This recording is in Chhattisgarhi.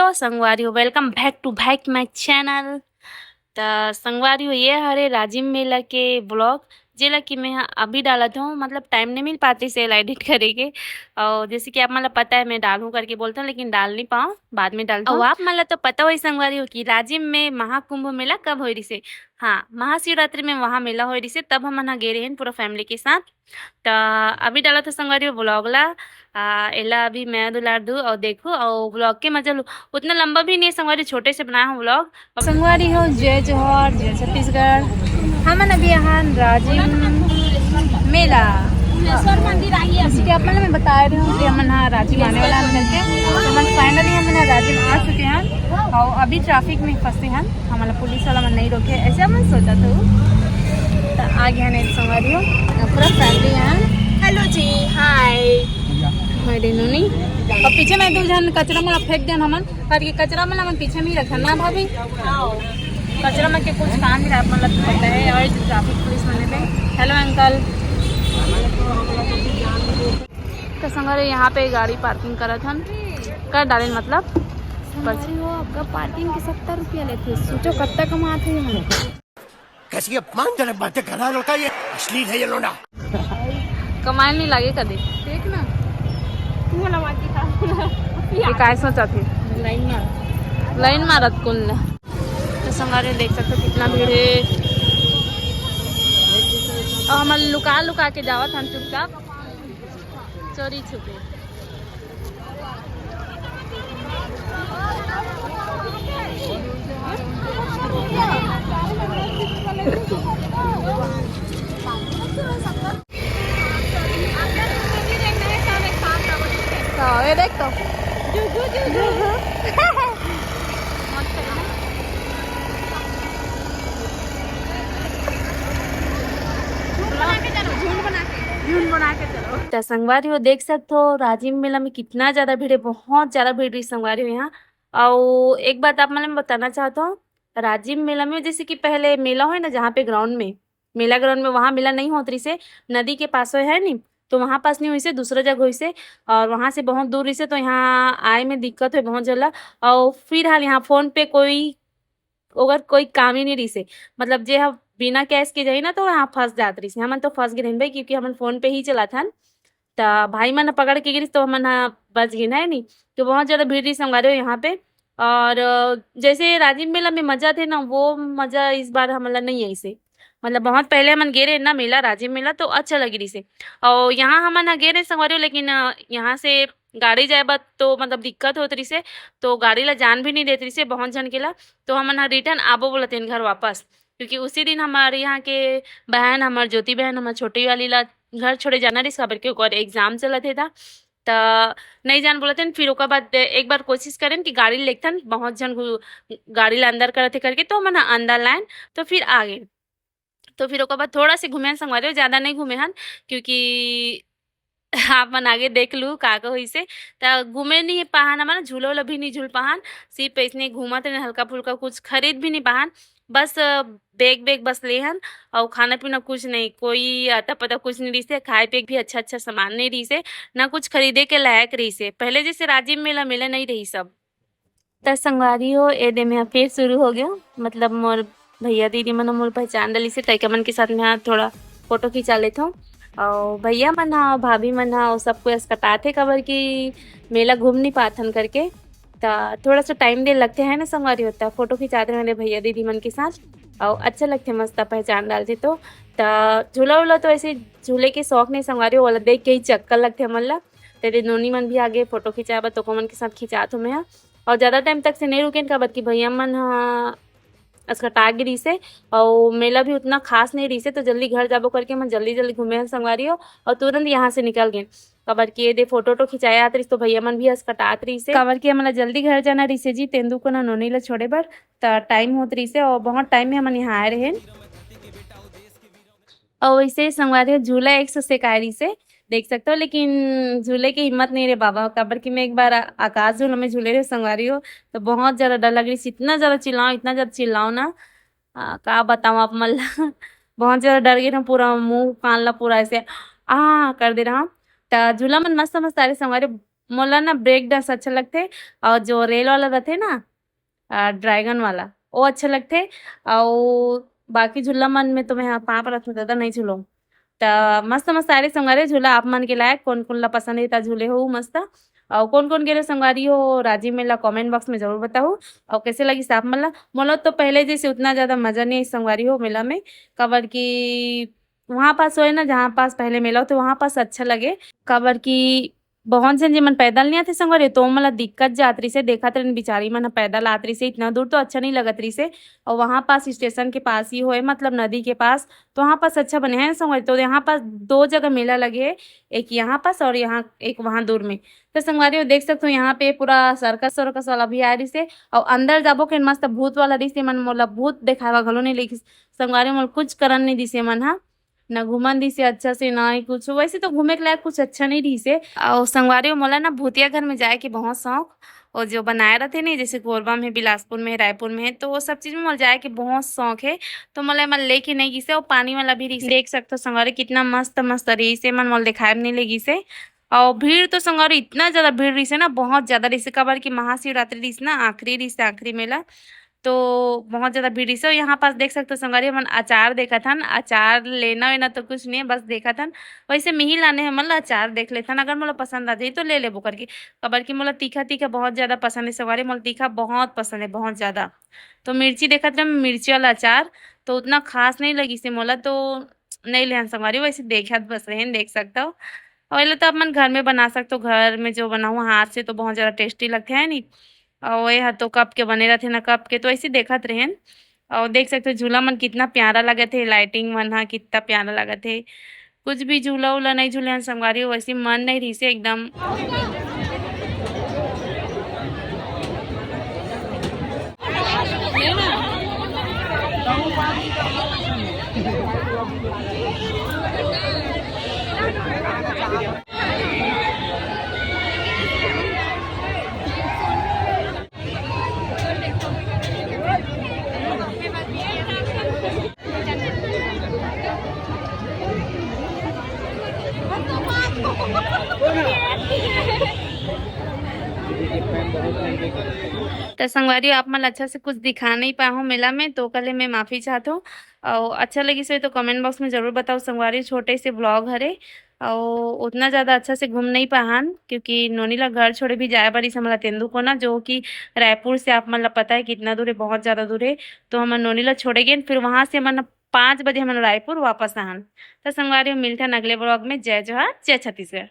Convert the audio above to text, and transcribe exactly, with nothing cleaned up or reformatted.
तो संगवारी हो, welcome back to back my channel। त संगवारी हो, ये हरे राजिम मेला के ब्लॉग, जेला कि मैं ह अभी डालत हूँ, मतलब टाइम नहीं मिल पाती से एडिट करे के। और जैसे कि आप मतलब पता है, मैं डालूँ करके बोलता हूँ, लेकिन डाल नहीं पाऊँ, बाद में डालता हूँ। आप मतलब तो पता होही संगवारी हो कि राजिम में महाकुंभ मेला कब होए रिसे। हाँ, महाशिवरात्रि में वहाँ मेला होए रिसे, तब हमन ह गे रहेन पूरा फैमिली के साथ। त अभी डालत हूँ संगवारी हो ब्लॉग ला। आ, एला अभी मैं दुलार दू और देखू और ब्लॉग के मजा लू। उतना लंबा भी नहीं है संगवारी, छोटे से बनाया हूँ ब्लॉग। संगवारी हो, जय जोहार, जय छत्तीसगढ़। हमन अभी यहाँ राजिम मेला, जैसे कि आप मन मैं बताए रहे हूँ कि हमन यहाँ राजिम आने वाला हम करके, तो हमन फाइनली हमन यहाँ राजिम आ चुके हैं और अभी ट्रैफिक में फंसे हैं। हमला पुलिस वाला मन नहीं रोके, ऐसे हमन सोचा था। तो आ गया नहीं संगवारी हो, पूरा फैमिली है। हेलो जी, हाय। हाय रे नोनी। और पीछे में दो जन कचरा मोला फेंक देन हमन, पर ये कचरा मोला हमन पीछे में ही रखन ना भाभी। कचरा मन के कुछ काम ही रहा, मतलब पता है, और ट्रैफिक पुलिस मन पे। Hello uncle. तो संगवारी यहाँ पे गाड़ी पार्किंग करत हन, कर डालेन मतलब। संगवारी हो, आपका पार्किंग के सत्तर रुपया लेते, सोचो कत्ता कमात है यहाँ। कैसी अपमानजनक बातें कर रहा है लड़का ये। अश्लील है ये लोंडा। कमाए नहीं लागे कदे। देख ना, तू वाला बाकी था। ये काय सोचा थे? लाइन मार। लाइन मारत कौन ना। तो संगवारी देख सकते हो कितना भीड़ है। और हम लुका लुका के जावत हन चुपचाप, चोरी छुपे। हाँ, ये देख तो। त संगवारी हो, देख सकत हो, राजिम मेला में कितना ज्यादा भीड़ है, बहुत ज्यादा भीड़ रही संगवारी हो यहाँ। और एक बात आप मन में बताना चाहता हूँ, राजिम मेला में जैसे कि पहले मेला होए ना, जहाँ पे ग्राउंड में, मेला ग्राउंड में, वहाँ मेला नहीं होत रहिसे, नदी के पास होए है नी, तो वहाँ पास नहीं होइसे, दूसरा जगह होइसे, और वहाँ से बहुत दूर रहिसे, तो यहाँ आए में दिक्कत है बहुत ज्यादा। और फिलहाल यहाँ फोन पे कोई, अगर कोई काम ही नहीं रहिसे, मतलब जे हम बिना कैश के जाई ना, तो यहाँ फंस जात रहिसे। हमन तो फंस गए रहेन भाई, क्योंकि हमन फोन पे ही चलाथन। त भाई मन पकड़ के गिरिस, तो हमन ह बच गिन, है नी? तो बहुत ज्यादा भीड़ रही संगवारी हो यहाँ पे। और अ, जैसे राजिम मेला में मजा थे ना, वो मजा इस बार हमला नहीं आइसे। मतलब बहुत पहले हमन गे रहे ना मेला, राजिम मेला, तो अच्छा लगी रहिसे। और यहाँ हमन ह गे रहे संगवारी हो, लेकिन अ, यहाँ से गाड़ी जाए बर तो मतलब दिक्कत होत रहिसे, तो गाड़ी ला जान भी नहीं देत रहिसे बहुत झन के ला। तो हमन ह रिटर्न आबो बोलत हन घर वापस, क्योंकि उसी दिन हमारे यहाँ के बहन, हमार ज्योति बहन, हमार छोटी वाली ला घर छोड़े जाना रहिस, काबर के ओकर एग्जाम चलत हे ता। त नहीं जान बोलत हन। फिर ओकर बाद एक बार कोशिश करेन कि गाड़ी लेगथन, बहुत झन घु-, गाड़ी ला अंदर करत हे करके, तो हमन ह अंदर लायन, तो फिर आ गए। तो फिर ओकर बाद थोड़ा से घूमे हन संगवारी हो, ज्यादा नहीं घूमे हन, क्योंकि आप मन आगे देख लू का का होइसे। त घूमे नहीं पाहन, हमन झूला उला भी नहीं झूल पाहन, सिर्फ ऐसने घूमत रहेन, हल्का फुल्का कुछ खरीद भी नहीं पाहन, बस बैग बैग बस ले हन। और खाना पीना कुछ नहीं, कोई अता पता कुछ नहीं रहिसे, खाए पिए भी अच्छा अच्छा सामान नहीं रहिसे, ना कुछ खरीदे के लायक रहिसे। पहले जैसे राजिम मेला मेला नहीं रही सब। त संगवारी हो, ए दे मेहा फिर शुरू हो गयो, मतलब मोर भैया दीदी मन मोर पहचान डलिसे, तइका मन के साथ मेहा थोड़ा फोटो खिंचा लेथों। और भैया मन हा, भाभी मन हा, वो सब कोई अस्कटात हे, काबर कि मेला घूम नहीं पाथन करके। त थोड़ा सा टाइम दे लगथे है ना संगवारी हो, त फोटो खिंचात रहे भैया दीदी मन के साथ, और अच्छा लगथे, मस्त पहचान डालथे तो। त झूला उला तो ऐसे झूले के शौक नहीं संगवारी हो, वाला देख के ही चक्कर लगथे हमन ला। तेरे नोनी मन भी आगे फोटो खिंचाए बर, तो ओकर मन के साथ खिंचात हो मेहा। और ज्यादा टाइम तक से नहीं रुकेन, काबर कि भैया मन हा अस्कटा गे रहिसे, और मेला भी उतना खास नहीं रहिसे, तो जल्दी घर जाबो करके हमन जल्दी जल्दी घूमे हन संगवारी हो, और तुरंत यहाँ से निकल गेन। काबर कि ये दे फोटो वोटो खिंचाए आत रहिस, तो भैया मन भी अस्कटात रहिसे, काबर कि हमन ला जल्दी घर जाना रहिसे जी, तेंदू को ना नोनी ला छोड़े बर, त टाइम होत रहिसे, और बहुत टाइम में हमन यहाँ आए रहेन। और वैसे संगवारी हो, झूला एक सौ से काय रहिसे, देख सकते हो, लेकिन झूले के हिम्मत नहीं रे बाबा, काबर कि मैं एक बार आ-, आकाश झूला में झूले रहे संगवारी हो, तो बहुत ज्यादा डर लग रही, इतना ज्यादा चिल्लाओ, इतना ज्यादा चिल्लाओ ना, आ, का बताऊँ आप मन ला। बहुत ज्यादा डर गए रहा, पूरा मुंह कान ला पूरा ऐसे आ कर दे रहा। त झूला मन मस्त मस्त आ रहे संगवारी हो, मोला ना ब्रेक डांस अच्छा लगथे, और जो रेल वाला रहथे ना, आ, ड्रैगन वाला, वो अच्छा लगथे। और बाकी झूला मन में तो मैं पाँव परत हूँ, ज्यादा नहीं झूलूँ। त मस्त मस्त सारे संगवारी झूला आप मन के लायक, कौन कौन ला पसंद है त झूले हो मस्त। और कौन कौन गेले संगवारी हो राजिम मेला, कमेंट बॉक्स में जरूर बताओ। और कैसे लगिस आप मन ला? मोला तो पहले जैसे उतना ज्यादा मजा नहीं आई संगवारी हो मेला में, काबर कि वहाँ पास होए ना, जहाँ पास पहले मेला होते वहाँ पास अच्छा लगे, काबर कि बहुत झन जेमन पैदल नहीं आते संगवारी, तो मोला दिक्कत जात रहिसे, देखत रहन बिचारी मन पैदल आत रहिसे, इतना दूर तो अच्छा नहीं लगत रहिसे। और वहाँ पास स्टेशन के पास ही होए, मतलब नदी के पास, तो वहाँ पास अच्छा बने है संगवारी। तो यहाँ पास दो जगह मेला लगे है, एक यहाँ पास और यहाँ एक वहाँ दूर में। तो संगवारी हो देख सकते हो यहाँ पे पूरा सर्कस सर्कस वाला भी आ रहिसे, और अंदर जाबो के मस्त भूत वाला रहिसे, मन मोला भूत देखावा घलो नहीं लेकिस संगवारी, मोला कुछ करन नहीं दिसे मन हा, ना घूमन दिसे अच्छा से, ना ही कुछ। वैसे तो घूमे के लायक कुछ अच्छा नहीं रहिसे। और संगवारी हो मोला ना भूतिया घर में जाए के बहुत शौक, और जो बनाए रहते नहीं, जैसे कोरबा में, बिलासपुर में, रायपुर में है, तो वो सब चीज में मोला जाए के बहुत शौक है। तो मोला एमन लेके नहीं गिसे, और पानी वाला भी रहिसे। देख सकते हो संगवारी कितना मस्त मस्त रहिसे, मन मोला दिखाए में नहीं ले गिसे। और भीड़ तो संगवारी इतना ज्यादा भीड़ रहिसे ना, बहुत ज्यादा रहिसे, काबर कि महाशिवरात्रि रहिसे ना, आखिरी रहिसे, आखिरी मेला। तो बहुत ज्यादा भीड़ रहिसे। और यहाँ पास देख सकते हो संगवारी, हमन अचार देखत हन, अचार लेना वेना तो कुछ नहीं है, बस देखत हन। वैसे मिही लाने हमन ला अचार देख लेथन, अगर मोला पसंद आ जाही तो ले लेबो करके, काबर कि मोला तीखा तीखा बहुत ज्यादा पसंद है संगवारी, मोला तीखा बहुत पसंद है, बहुत ज्यादा। तो मिर्ची देखत रहे, मिर्ची वाला अचार तो उतना खास नहीं लगिसे मोला, तो नहीं लेहन संगवारी, वैसे देखत बस रहेन, देख सकता हो। और ये तो अपन घर में बना सकते हो, घर में जो बनाओ हाथ से तो बहुत ज्यादा टेस्टी लगते है नहीं। और ये हा तो कब के बने रहते ना, कब के तो ऐसे देखत रहेन। और देख सकते हो झूला मन कितना प्यारा लगत है, लाइटिंग मन हा कितना प्यारा लगत है। कुछ भी झूला उला नहीं झूले हन संगवारी, वैसे मन नहीं रहिसे एकदम। तो संगवारी, आप मन अच्छा से कुछ दिखा नहीं पाए हो मेला में, तो ओकर ले मैं माफी चाहत हूँ। और अच्छा लगिस होही तो कमेंट बॉक्स में जरूर बताओ संगवारी, छोटे से ब्लॉग हरे। और उतना ज्यादा अच्छा से घूम नहीं पाहन, क्योंकि नोनी ला घर छोड़े भी जाए बारिस हमला तेंदूकोना, जो कि रायपुर से आप मन ला पता है कितना दूर है, बहुत ज्यादा दूर है। तो हमन नोनी ला छोड़े गेन, फिर वहां से हमन पाँच बजे हमन रायपुर वापस आहन। तो संगवारी, मिलथन अगले ब्लॉग में। जय जोहार, जय छत्तीसगढ़।